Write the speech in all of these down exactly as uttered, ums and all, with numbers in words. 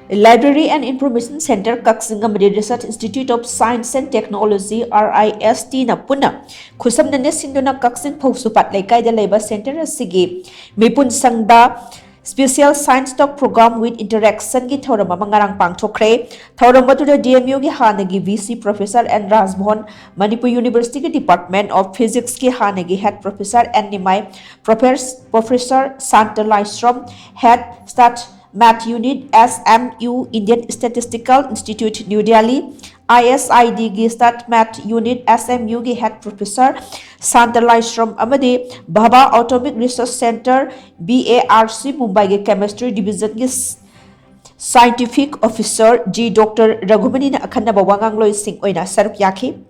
Library and Information Center ꯀꯛꯆꯤꯡ ꯑꯃꯗꯤ Research Institute of Science and Technology, R I S T ꯅ ꯄꯨꯟꯅ ꯈꯨꯠꯁꯝꯅꯅ ꯁꯤꯟꯗꯨꯅ ꯀꯛꯆꯤꯡ ꯐꯧꯁꯨꯄꯥꯠ ꯂꯩꯀꯥꯏꯗ ꯂꯩꯕ center ꯑꯁꯤꯒꯤ ꯃꯤꯄꯨꯟ ꯁꯪꯗ Special Science Talk Program with Interaction ꯒꯤ ꯊꯧꯔꯝ ꯑꯃ ꯉꯔꯥꯡ ꯄꯥꯡꯊꯣꯛꯈ꯭ꯔꯦ꯫ ꯊꯧꯔꯝ ꯑꯗꯨꯗ D M U ꯒꯤ ꯍꯥꯟꯅꯒꯤ V C Professor N ꯔꯥꯖꯃꯣꯍꯟ, Manipur University ꯒꯤ Department of Physics ꯀꯤ ꯍꯥꯟꯅꯒꯤ Head Professor N Nimai, Professor Professor Santa Laishram, Head Stat Math Unit, S M U, Indian Statistical Institute, New Delhi, I S I D ꯒꯤ Stat Math Unit, S M U ꯒꯤ Head Professor Santa ꯂꯥꯏꯁ꯭ꯔꯝ ꯑꯃꯗꯤ Bhabha Atomic Research Center, B A R C, ꯃꯨꯝꯕꯥꯏꯒꯤ Chemistry Division ꯒꯤ Scientific Officer G Doctor ꯔꯘꯨꯃꯅꯤꯅ ꯑꯈꯟꯅꯕ ꯋꯥꯉꯥꯡꯂꯣꯏꯁꯤꯡ ꯑꯣꯏꯅ ꯁꯔꯨꯛ ꯌꯥꯈꯤ꯫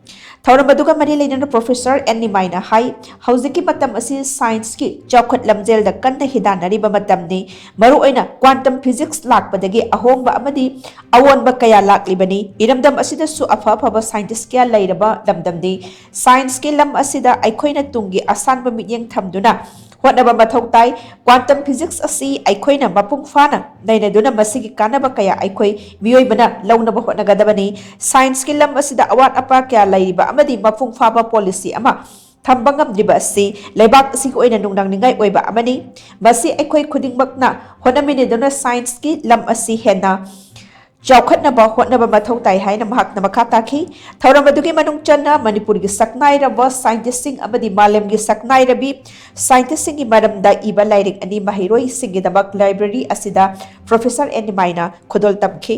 ꯊꯧꯔꯝ ꯑꯗꯨꯒ ꯃꯔꯤ ꯂꯩꯅꯅ Professor N ꯅꯤꯃꯥꯏꯅ ꯍꯥꯏ, ꯍꯧꯖꯤꯛꯀꯤ ꯃꯇꯝ ꯑꯁꯤ science ꯀꯤ ꯆꯥꯎꯈꯠ ꯂꯝꯖꯦꯜꯗ ꯀꯟꯅ ꯍꯤꯗꯥꯟꯅꯔꯤꯕ ꯃꯇꯝꯅꯤ꯫ ꯃꯔꯨꯑꯣꯏꯅ quantum physics ꯂꯥꯛꯄꯗꯒꯤ ꯑꯍꯣꯡꯕ ꯑꯃꯗꯤ ꯑꯑꯣꯟꯕ ꯀꯌꯥ ꯂꯥꯛꯂꯤꯕꯅꯤ꯫ ꯏꯔꯝꯗꯝ ꯑꯁꯤꯗꯁꯨ ꯑꯐ ꯑꯐꯕ scientist ꯀꯌꯥ ꯂꯩꯔꯕ ꯂꯝꯗꯝꯅꯤ꯫ Science ꯀꯤ ꯂꯝ ꯑꯁꯤꯗ ꯑꯩꯈꯣꯏꯅ ꯇꯨꯡꯒꯤ ꯑꯁꯥꯟꯕ ꯃꯤꯠꯌꯦꯡ ꯊꯝꯗꯨꯅ ꯍꯣꯠꯅꯕ ꯃꯊꯧ ꯇꯥꯏ꯫ Quantum physics ꯑꯁꯤ ꯑꯩꯈꯣꯏꯅ ꯃꯄꯨꯡ ꯐꯥꯅ ꯅꯩꯅꯗꯨꯅ ꯃꯁꯤꯒꯤ ꯀꯥꯟꯅꯕ ꯀꯌꯥ ꯑꯩꯈꯣꯏ ꯃꯤꯑꯣꯏꯕꯅ ꯂꯧꯅꯕ ꯍꯣꯠꯅꯒꯗꯕꯅꯤ꯫ Science ꯀꯤ ꯂꯝ ꯑꯁꯤꯗ ꯑꯋꯥꯠ ꯑꯄꯥ ꯀꯌꯥ ꯂꯩꯔꯤꯕ ꯑꯃꯗꯤ ꯃꯄꯨꯡ ꯐꯥꯕ policy ꯑꯃ ꯊꯝꯕ ꯉꯝꯗ꯭ꯔꯤꯕ ꯑꯁꯤ ꯂꯩꯕꯥꯛ ꯑꯁꯤꯒꯤ ꯑꯣꯏꯅ ꯅꯨꯡꯅꯥꯡꯅꯤꯡꯉꯥꯏ ꯑꯣꯏꯕ ꯑꯃꯅꯤ꯫ ꯃꯁꯤ ꯑꯩꯈꯣꯏ ꯈꯨꯗꯤꯡꯃꯛꯅ ꯍꯣꯠꯅꯃꯤꯟꯅꯗꯨꯅ science ꯀꯤ ꯂꯝ ꯑꯁꯤ ꯍꯦꯟꯅ ꯆꯥꯎꯈꯠꯅꯕ ꯍꯣꯠꯅꯕ ꯃꯊꯧ ꯇꯥꯏ ꯍꯥꯏꯅ ꯃꯍꯥꯛꯅ ꯃꯈꯥ ꯇꯥꯈꯤ꯫ ꯊꯧꯔꯝ ꯑꯗꯨꯒꯤ ꯃꯅꯨꯡ ꯆꯟꯅ ꯃꯅꯤꯄꯨꯔꯒꯤ ꯁꯛꯅꯥꯏꯔꯕ scientist ꯁꯤꯡ ꯑꯃꯗꯤ ꯃꯥꯂꯦꯝꯒꯤ ꯁꯛꯅꯥꯏꯔꯕꯤ scientist ꯁꯤꯡꯒꯤ ꯃꯔꯝꯗ ꯏꯕ ꯂꯥꯏꯔꯤꯛ ꯑꯅꯤ ꯃꯍꯩꯔꯣꯏꯁꯤꯡꯒꯤꯗꯃꯛ library ꯑꯁꯤꯗ Professor N ꯅꯤꯃꯥꯏꯅ ꯈꯨꯗꯣꯜ ꯇꯝꯈꯤ꯫